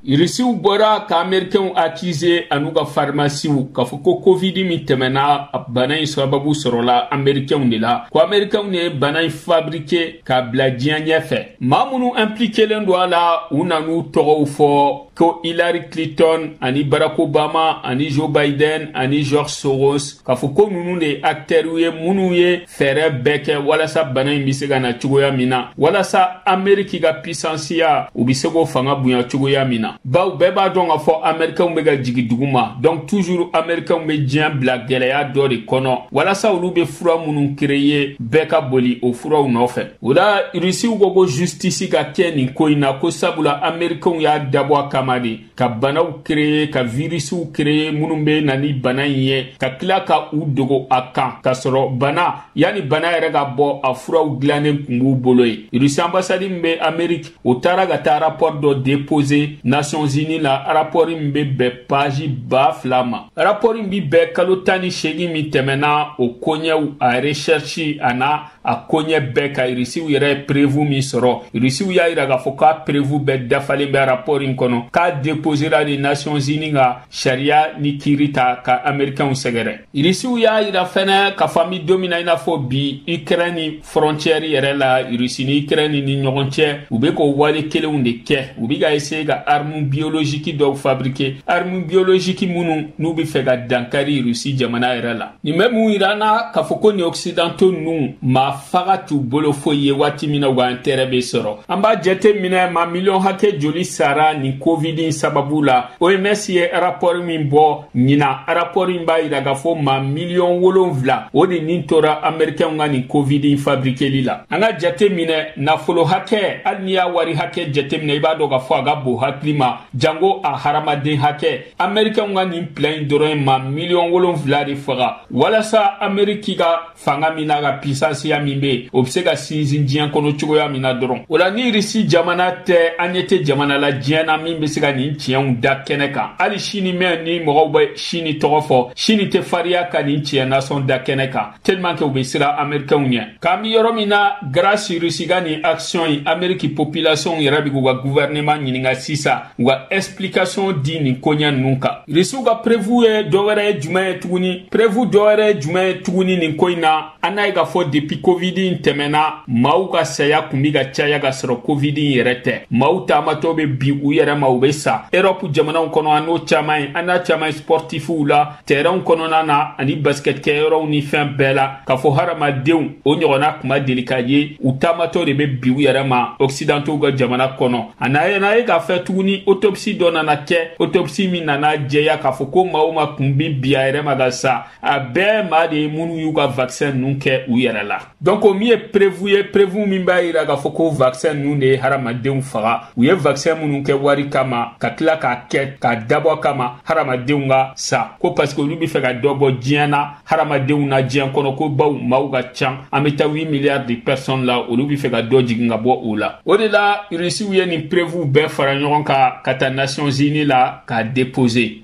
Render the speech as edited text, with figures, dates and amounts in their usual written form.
Irisiw bɔra ka Américains accuser an'u ka pharmacies k'a fɔ ko Covid min tɛmɛna, bana in sababu sɔrɔla Américains de la, ko Américains de ye bana in fabriquer k'a bila diɲɛ ɲɛfɛ. Maa minnu impliquélen don a la, u nan'u tɔgɔw fɔ ko Hillary Clinton ani Barack Obama ani Joe Biden ani George Soros, k'a fɔ ko ninnu de ye acteurs ye minnu ye fɛɛrɛ bɛɛ kɛ walasa bana in bɛ se ka na cogoya min na, walasa Amérique ka puissance ya, u bɛ se k'o fanga bonya cogoya min na. Baw bɛɛ b'a dɔn k'a fɔ Américains bɛ ka jigin dugu ma. Donc toujours Américains bɛ diɲɛ bila gɛlɛya dɔ de kɔnɔ walasa olu bɛ fura minnu créer, bɛɛ ka boli o furaw nɔfɛ. O la, Rusiw ko ko justice ka kɛ nin ko in na, ko sabula Américains y'a dabɔ a kama de ka banaw créer, ka virusw créer minnu bɛ na ni bana in ye, ka tila ka u dogo a kan, k'a sɔrɔ bana yanni bana yɛrɛ ka bɔ, a furaw dilannen tun b'u bolo ye. Rusi ambassade min bɛ Amérique, o taara ka taa rapport dɔ déposer Nations Unies la, rapport min bɛ bɛn page 2000 ma. Rapport in bi bɛn kalo 18 min tɛmɛna, o koɲɛw, a recherche a n'a a koɲɛ bɛɛ ka Irisiw yɛrɛ ye preuve min sɔrɔ. Irisiw y'a yira k'a fɔ k'a preuve bɛɛ dafalen bɛ rapport in kɔnɔ, k'a déposera de Nations Unies ka sariya ni kiiri ta ka Américains sɛgɛrɛ. Irisiw y'a yira fɛnɛ k'a fɔ an bɛ don min na i n'a fɔ bi, Ukraine frontière yɛrɛ la, Irisi ni Ukraine ni ɲɔgɔn cɛ, u bɛ k'o wale kelenw de kɛ. U bɛ ka essayer ka arme biologique dɔw fabriquer, arme biologique minnu n'u bɛ fɛ ka dankari Irisi jamana yɛrɛ la. Nin bɛ mun yira an na? K'a fɔ ko nin occidentaux ninnu, maa faga t'u bolo foyi ye waati min na u ka intérêt bɛ sɔrɔ. An b'a jate minɛ, maa miliyɔn hakɛ joli sara nin Covid in sababu la? OMS ye rapport min bɔ ɲina, rapport in b'a yira k'a fɔ maa miliyɔn 7, o de nin tora Américains ka nin Covid in fabriqueli la. An ka jate minɛ, nafolo hakɛ, hali n'i y'a wari hakɛ jate minɛ, i b'a dɔn k'a fɔ a ka bon hakili ma, jango a hadamaden hakɛ. Américains ka nin plan in dɔrɔn ye maa miliyɔn 7 de faga, walasa Amérique ka fanga min n'a ka puissance ya min bɛ yen, o bɛ se ka sinsin diɲɛ kɔnɔ cogoya min na dɔrɔn. O la, ni Irisi jamana tɛ, an ɲɛ tɛ jamana la diɲɛ na min bɛ se ka nin tiɲɛw da kɛnɛ kan. Hali sini mɛn ni mɔgɔw bɛ sini tɔgɔ fɔ, sini tɛ fariya ka nin tiɲɛ nasɔn da kɛnɛ kan, tellement que u bɛ siran Américains ɲɛ. K'an bɛ yɔrɔ min na, grâce Russie ka nin action in, Amérique population yɛrɛ bɛ k'u ka gouvernement ɲininka sisan u ka explication di nin koɲɛ ninnu kan. Russiw ka preuve ye dɔ wɛrɛ ye jumɛn ye tuguni? Preuve dɔ wɛrɛ ye jumɛn ye tuguni nin ko in na? An n'a ye k'a fɔ depuis Covid in tɛmɛna, maaw ka saya kun bɛ ka caya ka sɔrɔ Covid in yɛrɛ tɛ. Maaw taamatɔ bɛ bi u yɛrɛ ma, u bɛ sa Europe jamanaw kɔnɔ. An n'o caman ye, an n'a caman ye sportifiw la, terrain kɔnɔna na ani basket kɛyɔrɔw ni fɛn bɛɛ la, k'a fɔ hadamadenw, o ɲɔgɔnna kuma deli ka ye, u taamatɔ de bɛ bi u yɛrɛ ma occidentaux ka jamana kɔnɔ. A n'a ye n'a ye k'a fɛ tuguni, autopsie dɔ nana kɛ, autopsie min nana jɛya k'a fɔ ko maa o maa kun bi bi a yɛrɛ ma ka sa, a bɛɛ maa de ye minnu y'u ka vaccin ninnu kɛ u yɛrɛ la. Donc o min ye preuve ye, preuve min b'a yira k'a fɔ ko vaccin ninnu de ye hadamadenw faga. U ye vaccin minnu kɛ wari kama, ka tila k'a kɛ k'a dabɔ kama hadamadenw ka sa, ko parce que olu bɛ fɛ ka dɔ bɔ diɲɛ na, hadamadenw na diɲɛ kɔnɔ, ko baw maaw ka ca, an bɛ taa 8 milliards de personnes la, olu bɛ fɛ ka dɔ jigin ka bɔ o la. O de la, Rusiw ye nin preuve bɛɛ fara ɲɔgɔn kan ka taa Nations Unies la k'a déposer.